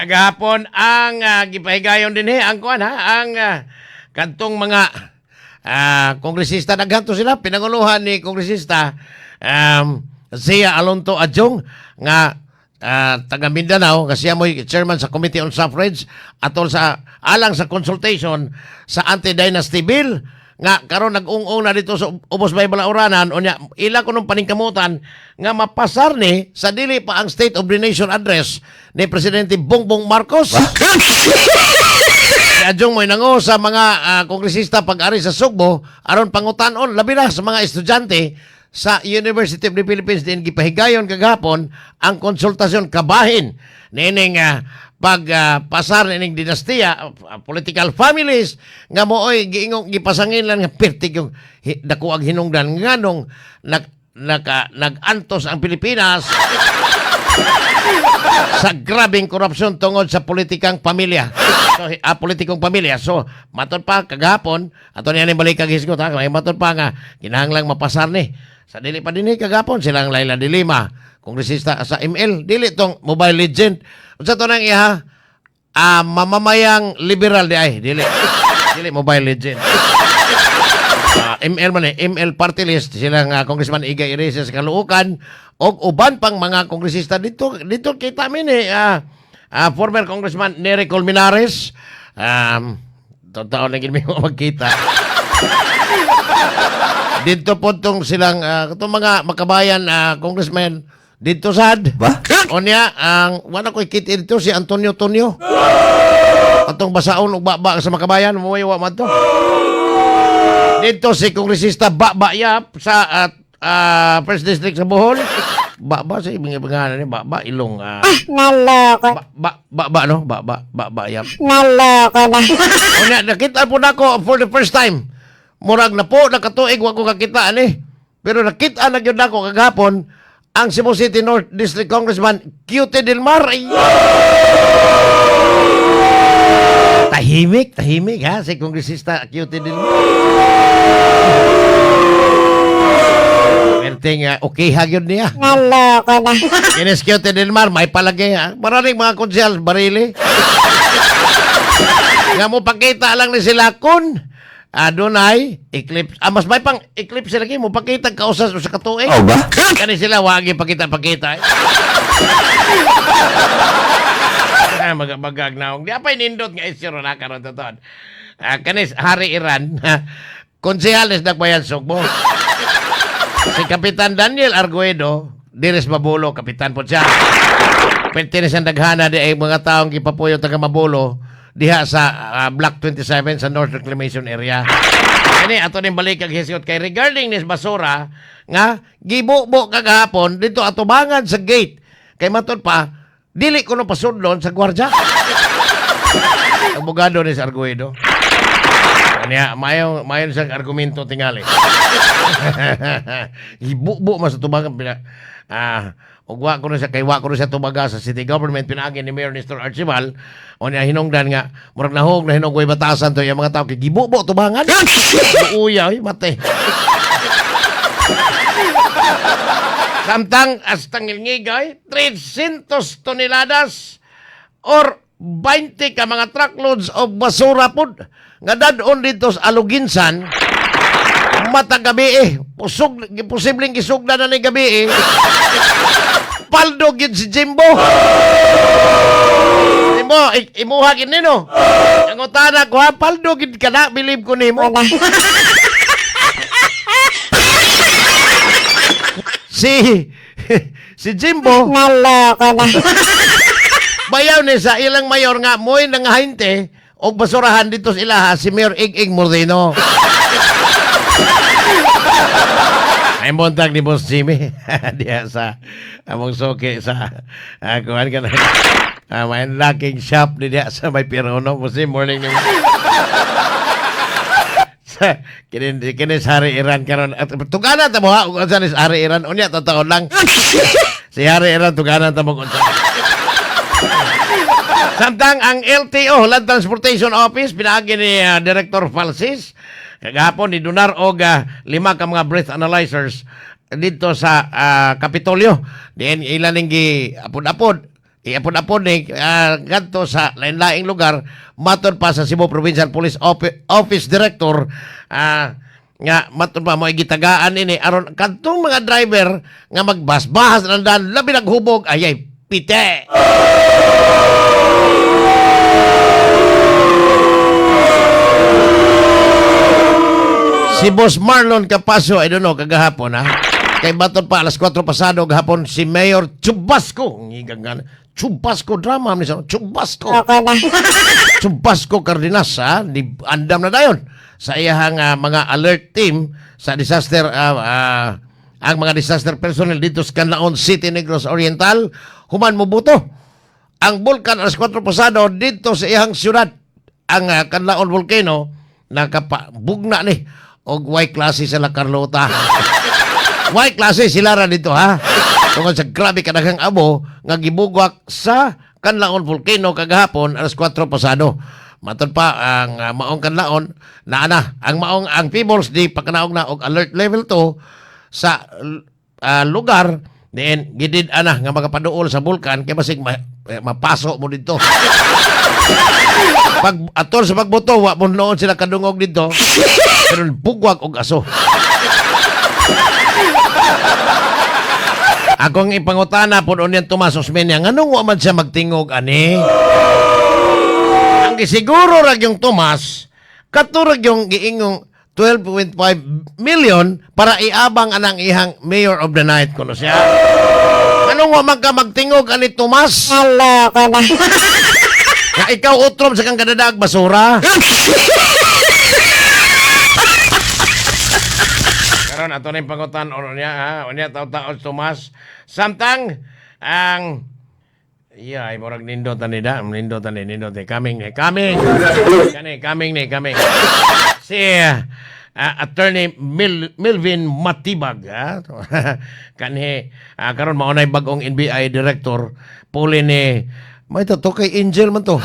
Kagahapon ang gipahigayon dinhi ang kuan ha, ang kadtong mga kongresista, daghan to sila, pinanguluhan ni Kongresista Zia Alonto Adiong nga taga Mindanao, nga siya mo'y chairman sa Committee on Suffrage, atol sa alang sa consultation sa anti-dynasty bill nga karon nag-ung-ung na dito sa ubos may balauranan. Unya ila kunong paningkamutan nga mapasar ni sa dili pa ang State of the Nation Address ni Presidente Bongbong Marcos. Si Adiong mo'y nango sa mga kongresista pag-ari sa Sugbo aron pangutan-on labi na sa mga estudyante sa University of the Philippines, din gipahigayon kagahapon ang konsultasyon kabahin nining pagpasar nining dinastiya, political families nga mooy giingong gipasangin lang nga pertig yung dako ang hinungdan nganong nag-antos ang Pilipinas sa grabeng korupsyon tungod sa politikang pamilya. So, politikong pamilya. So, matod pa kagahapon, ato niya ni balik kag hisgot ha, may matod pa nga kinahanglang mapasar ni. Sa dili pa dinhi kagahapon silang Leila de Lima, kongresista sa ML, dili tong Mobile Legend. Unsa to nang iha? Mamamayang liberal di ay, dili. Dili Mobile Legend. ML man eh, ML party list silang Congressman Egay Erice sa Caloocan og uban pang mga kongresista dito dito kita mi ni former Congressman Nery Colmenares, totoo na gid mi magkita dito po tong silang itong mga makabayan congressman dito sad. Ba? Unya ang wala ko'y kita dito si Antonio Tonio, atong basaon og baba sa makabayan mo, wa man to dito si Kongresista Baba Yap sa First District sa Bohol. Baba sa ibang pangalan ni Baba Ilong. Naloko. Ba, ba, ba, ba, no? Ba, ba, ba, ba, Yap. Naloko na. Unya, nakita po nako for the first time. Murag na po, nakatuig, wa ko kakita ani. Pero nakita na gyud nako kagahapon ang Cebu City North District Congressman Cutie Del Mar. Ay! Tahimik, tahimik ha, si Kongresista Cutie Del Mar. Perting okay ha gyud niya. Naloko na. Kines Cutie Del Mar, may palagay ha. Maraming mga konsyal, barili. Nga mo pakita lang ni sila kun adunay eclipse. Ah, mas may pang eclipse sila mo pakita kausas sa katuig. Oh ba? Kani sila wagi pakita-pakita. Eh. Magabagag na. Di apa nindot nga isyu na karon toton. Ah, kanis Harry Iran. Konsehales Dakbayan Sugbo. Si Kapitan Daniel Arguedo, Dires Mabulo, kapitan po siya. Pwede na siyang daghana di ay mga taong gipapuyo taga Mabulo diha sa Block 27 sa North Reclamation Area. Kani ato ning balik ang hisgot kay regarding nis basura nga gibubo kagahapon dito atubangan sa gate. Kay matod pa dili kuno pasudlon sa gwardiya. Abogado ni sa Arguedo. Kanya mayo mayo siyang argumento tingali. Gibubo man sa tubangan pina ug wa ko na siya kay wa ko na siya tubaga sa city government pinaagi ni Mayor Nestor Archival. O niya hinungdan nga murag nahog na hinunggoy batasan to yung mga tao kay gibubo tubangan. Uya oy mate. Samtang hasta ngilngigay 300 toneladas or 20 ka mga truckloads of basura pud nga dad-on dito sa Aloguinsan matag gabi eh. Pusog, posibleng gisugda na ni gabi eh. Paldo gid si Jimbo. Jimbo, imuha gid nino. Ang utana ko ha, paldo gid ka na, believe ko nimo. Si Jimbo, Naloko na. Bayaw ni sa ilang mayor nga mo'y nangahinte og basurahan dito sa ilaha si Mayor Ig-Ig Mordino. Ay buntag ni Boss Jimmy diya sa among suki sa kuan ka na may locking shop ni diya sa may Pirono. Boss Jimmy, morning ni sa kini kini sa Hari Iran karon. At tugana ta mo ha ug unsa ni sa Hari Iran unya, totoo lang si Hari Iran, tugana ta mo kung unsa. Samtang ang LTO, Land Transportation Office, pinaagi ni Director Falcis, kagahapon ni donar og lima ka mga breath analyzers dito sa Kapitolyo. Diin ilan ning gi apod-apod. Iapon-apon ni ngadto sa lain-laing lugar matod pa sa Cebu Provincial Police Office Director nga matod pa mo gitagaan ini aron kadtong mga driver nga magbasbahas ng daan labi naghubog ayay pite. Si Boss Marlon Capacio, I don't know, kagahapon ha. Kay matod pa alas 4 pasado gahapon si Mayor Chubasco. Ang higang nga. Chubasco drama ni sa Chubasco. Loko na. Chubasco Cardenas ha, ni andam na dayon sa iyahang mga alert team sa disaster ang mga disaster personnel dito sa Canlaon City, Negros Oriental, human mobuto ang bulkan alas 4 pasado dito sa iyang syudad. Ang Canlaon Volcano nakapabugna ni og way klase sila Carlota. Way klase sila ra dito ha. Tungod sa grabe kadaghang abo nga gibugwak sa Canlaon Volcano kagahapon alas 4 pasado. Matod pa ang maong Canlaon na ana ang maong ang Peoples di pakanaog na og alert level 2 sa lugar diin gidid ana nga makapaduol sa bulkan kay basig mapaso mo dito. Pag atol sa pagbuto wa mo noon sila kadungog dito. Pero bugwag og aso. Akong ipangutana po doon yan Tomas Osmeña, nganong wa man siya magtingog ani? Ang gisiguro ra yung Tomas, katurag yung giingong 12.5 million para iabang anang ihang mayor of the night kuno siya. Anong wa man ka magtingog ani Tomas? Naloko na. Nga ikaw utrom sa kang kadadag basura. Karon ato na yung pangutan ono niya ha. Unya taw-taon Tomas. Samtang ang Yeah, ay murag nindot ani da, nindot ani nindot ni coming ni coming. Kani coming ni coming. Si Attorney Melvin Matibag ha. Kanhi karon mao nay bag-ong NBI director puli ni may to kay Angel man to.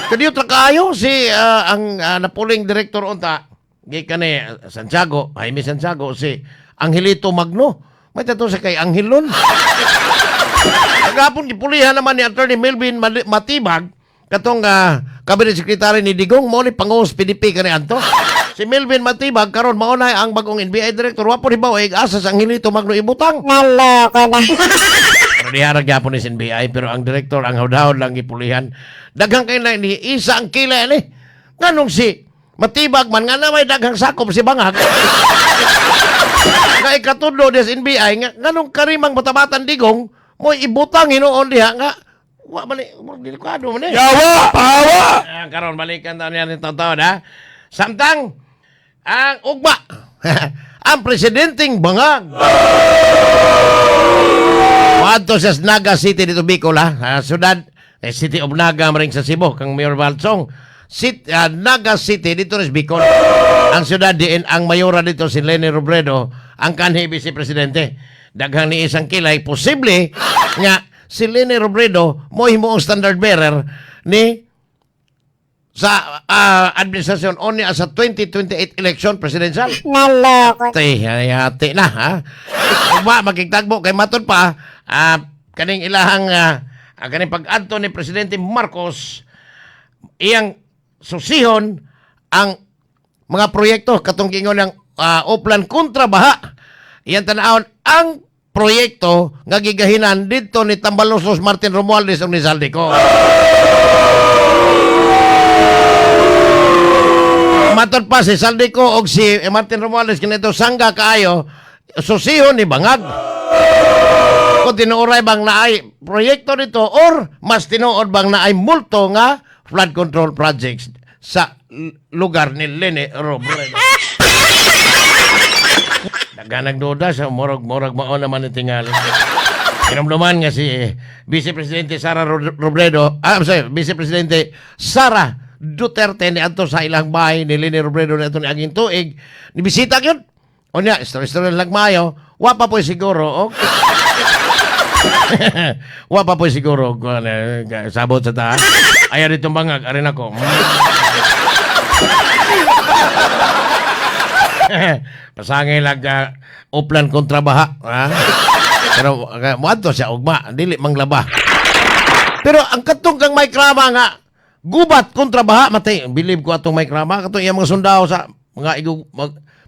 Kadiyo tra kaayo si ang napuling director unta gikan ni Santiago, Jaime Santiago, si Angelito Magno. May tato sa kay Angelon. Kagapon gipulihan naman ni Attorney Melvin Matibag katong cabinet secretary ni Digong mo ni pangungos PDP kani anto. Si Melvin Matibag karon mao na ang bagong NBI director wa po hibaw ay asa sa Angelito Magno ibutang. Naloko na. Pero diha ra gyapon ni sa NBI pero ang director ang hawdhawd lang gipulihan. Daghang kay na ni isa ang kila ni. Nganong si Matibag man nga na may daghang sakop si Bangag. Nga ikatudlo des NBI nga nganong karimang batabatan Digong mo ibutang hinuon diha nga wa man ni murag delikado man ni. Yawa! Pawa! Ah, karon balikan ta niya ni taon ha. Samtang ang ugma ang presidenteng Bangag. Moadto sa Naga City dito Bicol ha. Syudad City of Naga maring sa Cebu kang Mayor Balsong. City, Naga City dito sa Bicol. Ang syudad diin ang mayora dito si Leni Robredo ang kanhi vice presidente. Daghang ni isang kilay posible nga si Leni Robredo mo himuong standard bearer ni sa administrasyon only sa 2028 election presidential. Naloko. Te, hati na ha. Ugma makigtagbo kay matod pa kaning ilahang kaning pag-adto ni Presidente Marcos iyang susihon ang mga proyekto katong giingon ng Oplan kontra baha. Iyang tan-awon ang proyekto nga gigahinan didto ni Tambaloslos Martin Romualdez ug ni Zaldy Co. Matod pa si Zaldy Co og si Martin Romualdez kinito sangga kaayo susihon ni Bangag. Kung tinuoray bang naay proyekto nito or mas tinuod bang naay multo nga flood control projects sa lugar ni Leni Robredo. Daganag duda sa murag-murag mao naman ni tingali. Kinumduman nga si Vice Presidente Sara Robredo, I'm sorry, Vice Presidente Sara Duterte ni adto sa ilang bahay ni Leni Robredo ni adto ni aging tuig, ni bisita gyud. Unya, story-story lang mayo, wa pa po siguro og wa pa po siguro og sabot sa ta. Ayaw ditong bangag, arin ako. Pasangay lang uplan kontra baha. Ha? Pero moadto siya ugma, dili manglaba. Pero ang katong kang Mike Rama nga gubat kontra baha, matay, believe ko atong Mike Rama katong iyang mga sundao sa mga igug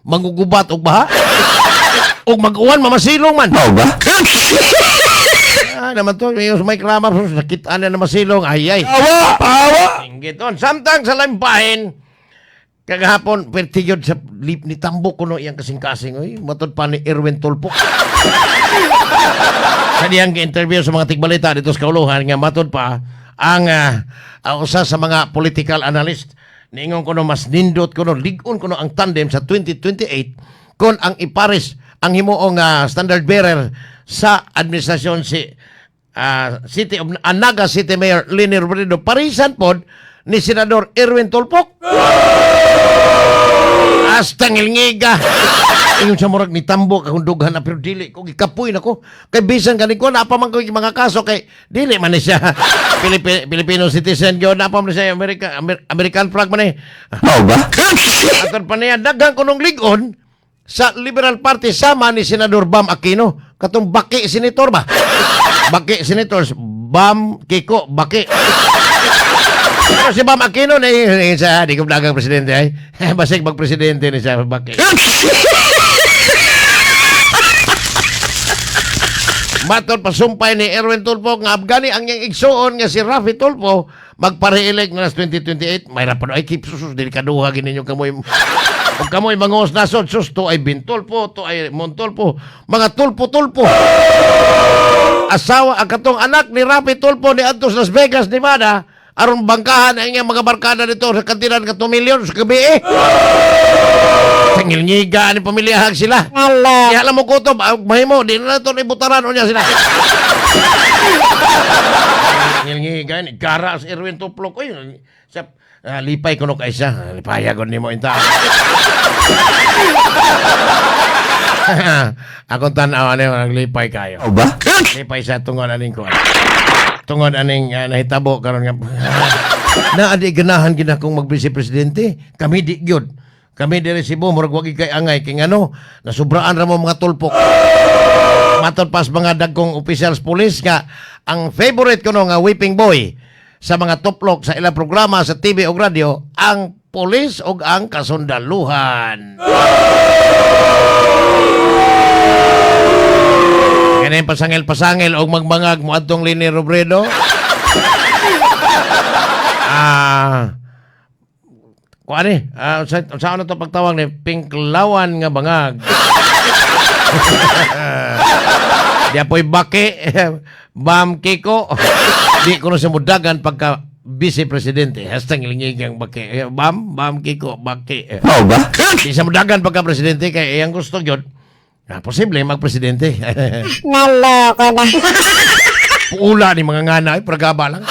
mangugubat og baha. Og mag-uwan mamasilong man. Mao ba? Ah, naman to, yung Mike Rama nakita na na masilong, ay ay. Awa! Awa! Inggiton. Samtang sa lampahin, kagahapon, pertigod sa lip ni Tambo kuno iyang kasing-kasing. Uy, matod pa ni Erwin Tulpo. Sa diyang interview sa mga tigbalita dito sa Kauluhan, nga matod pa ang ang usa sa mga political analyst niingon kuno mas nindot kuno lig-on kuno ang tandem sa 2028 kon ang ipares ang himuong standard bearer sa administrasyon si City of Anaga City Mayor Leni Robredo parisan pod ni Senador Erwin Tulfo. Hasta ngilngiga. Ingon sa murag ni Tambo akong dughan na pero dili ko gikapoy nako. Kay bisan gani ko napa man ko yung mga kaso kay dili man ni siya Filipino citizen gyud, napa man siya America, American flag man eh. Mao ba? Aton pa niya daghan kunong lig-on sa Liberal Party sama ni Senador Bam Aquino katong baki senator ba? Baki senators Bam Kiko Baki. Pero si Bam Aquino na sa di ko dagang presidente ay. Basig magpresidente ni siya Baki. Matod pasumpay ni Erwin Tulfo nga abgani ang iyang igsuon nga si Rafi Tulfo magpare-elect na sa 2028. May pa ay keep susus dili kaduha gini ninyo kamoy ug kamoy mangos nasod sus to ay Bintulfo to ay Montulfo, mga Tulfo Tulfo. Asawa ang katong anak ni Rafi Tulfo ni adto sa Las Vegas, Nevada aron bangkahan ang iyang mga barkada dito sa kantilan ka 2 milyon sa gabi eh. Tangilngiga ni pamilyahag sila. Naloko. Kaya alam mo kutob, mahimo, di na ito ibutaran o niya sila. Ngilngi, ni gara si Erwin Tuplok. Uy, sa, lipay ko no kay siya. Lipaya ko ni mo inta. Akong tanaw, ano yung naglipay kayo. Mao ba? Lipay siya tungod aning kuan. Tungod aning nahitabo karon nga. Na adi ganahan gid akong magbise presidente. Kami di gyud. Kami diri Cebu murag wagi kay angay kay ngano nasubraan ra mo mga tulpok. Matod pas mga dagkong officials police nga ang favorite kuno nga whipping boy sa mga tuplok sa ilang programa sa TV o radyo ang pulis o ang kasundaluhan. Ganyan pasangil-pasangil og magmangag mo adtong Leni Robredo. Kuan eh, sa ano to pagtawag ni Pinklawan nga bangag. Di apoy baki, Bam Kiko. Di ko na siya mudagan pagka vice presidente. #ngilingigang baki. Eh, Bam, Bam Kiko, baki. Mao ba? Di siya mudagan pagka presidente kay iyang gusto gyud. Posible magpresidente. Naloko na. Puula ni mga ngana ay pragaba lang.